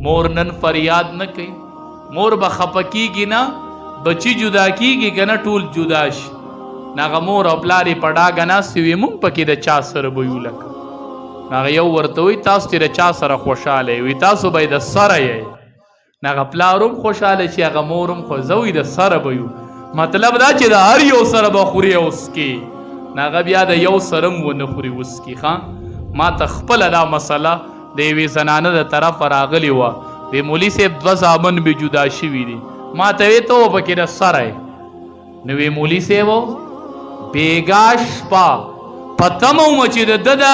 مور نن فریاد نه کوي، مور به خپه کیږي نه، بچی جدا کیږي که نه ټول جدا شي. نو هغه مور او پلار یې په ډاګه ناستې وي، مونږ پکې د چا سره به یو لکه. نو هغه یو ورته وایي تاسو ترې د چا سره خوشحاله یئ؟ وایي تاسو به یې د سره یئ. نو هغه پلار هم خوشحاله شي، هغه مور هم خو زه وایي د سره به یو، مطلب دا چې د هر یو سره به خوري او څکي. نو هغه بیا د یو سره هم ونه خوري وڅکي. ښه، ما ته خپله دا مسله د یوې زنانه د طرفه راغلې وه، وی مولوي صاحب دوه زامن مې جدا شوي دي، ما ته وی ته پکې د سره یې. نو وی مولوي صاحب بېګا شپه په تمه وم چې د ده د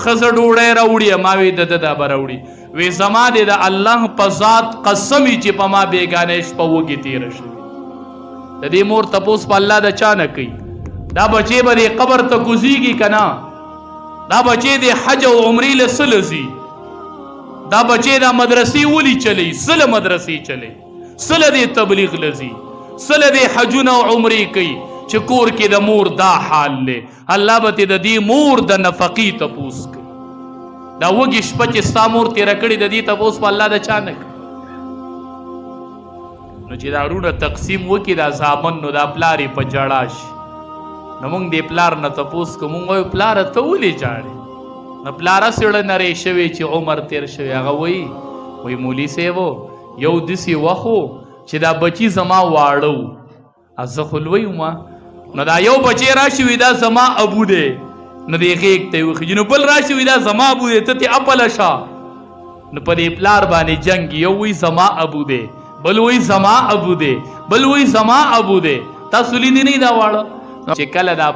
ښځه ډوډۍ راوړي، ما وی د ده دا به راوړي. وی زما دې د الله په ذات قسم وي چې په ما بېګانۍ شپه وږې تېره شوې. د دې مور تپوس په الله د چا نه کوي؟ دا بچی به دې قبر ته کوزیږي که نه؟ دا بچی دې حج او عمرې له څه له ځي؟ دا بچی دا مدرسې ولي چلی؟ څه له مدرسې چلی؟ څه له دې تبلیغ له ځي؟ څه له دې حجونه او عمرې کوي چې کور کې د مور دا حال دی؟ الله به ترې د دې مور د نفقې تپوس کوي. دا وږې شپه چې ستا مور تېره کړې د دې تپوس په الله د چا نه کوي؟ نو چې دا وروڼه تقسیم وکړي دا زامن، نو دا پلار یې په ژړا شي. نو موږ دې پلار نه تپوس کوو، موږ وایو پلاره ته ولې ژاړې؟ نو پلار هسې ړه نری شوی چې عمر تېر شوی. هغه وایي وایي مولوي صاحب یو داسې وخت و چې دا بچي زما واړه وو، زه خو لوی وم، نو دا یو بچی راشي وي دا زما ابو دی، نو دې غېږ ته یې وخیژي، نو بل راشي وي دا زما ابو دی، ته ترې اپله شه. نو په دې پلار باندې جنګ، یو وایي زما ابو دی، بل وایي زما ابو دی، بل وایي زما ابو دی. تاسو لیدي نه دا واړه چې کله دا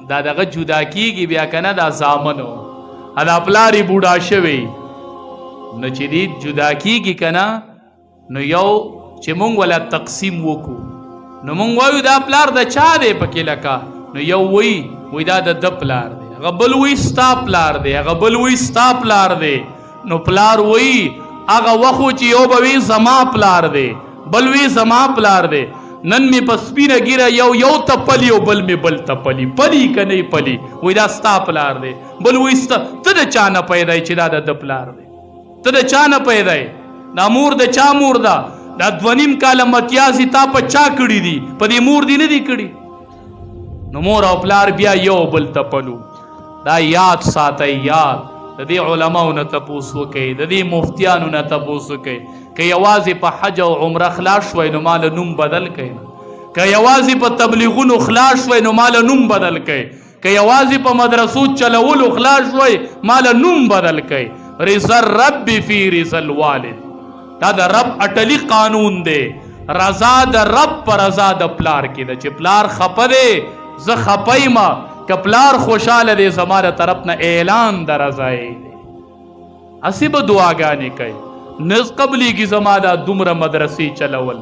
دا دغه جدا کیږي بیا که نه دا زامنو دا پلار یې بوډا شوی، نو چې دی جدا کیږي که نه، نو یو چې مونږ ولا تقسیم وکړو، نو مونږ وایو دا پلار د چا دی پکې لکه، نو یو وایي وایي دا د ده پلار دی، هغه بل وایي ستا پلار دی، هغه بل وایي ستا پلار دی. نو پلار وایي هغه وخت چې یو به وي زما پلار دی، بل وی زما پلار دی، نن می په سپینه ږیره یو یو ته پلی او بل می بل ته پلی، پلی که نه پلی، وایي دا ستا پلار دی، بل وایي ستا، ته د چا نه پیدا چې دا د ده پلار دی؟ ته د چا نه پیدا یې؟ دا مور د چا مور ده؟ دا 2.5 کاله متیازې تا په چا کړي دي؟ په دې مور دي نه دي کړي؟ نو مور او پلار بیا یو بل ته پلو. دا یاد ساتئ، یاد د دې علماو نه تپوس وکئ، د دې مفتیانو نه تپوس وکئ. که یوازې په حج او عمره خلاص شوئ نو ما له نوم بدل کړئ، که یوازې په تبلیغونو خلاص شوئ نو ما له نوم بدل کړئ، که یوازې په مدرسو چلولو خلاص شوئ ما له نوم بدل کړئ. رضا الرب فی رضا الوالد، دا د رب اټلی قانون دی. رضا د رب پر رضا د پلار کې ده. چې پلار خپه دی زه خپه یم، که پلار خوشحاله دی زما د طرف نه اعلان د رضایي دی. هسې به دعاګانې کوي، نه قبلېږي زما دا دومره مدرسې چلول.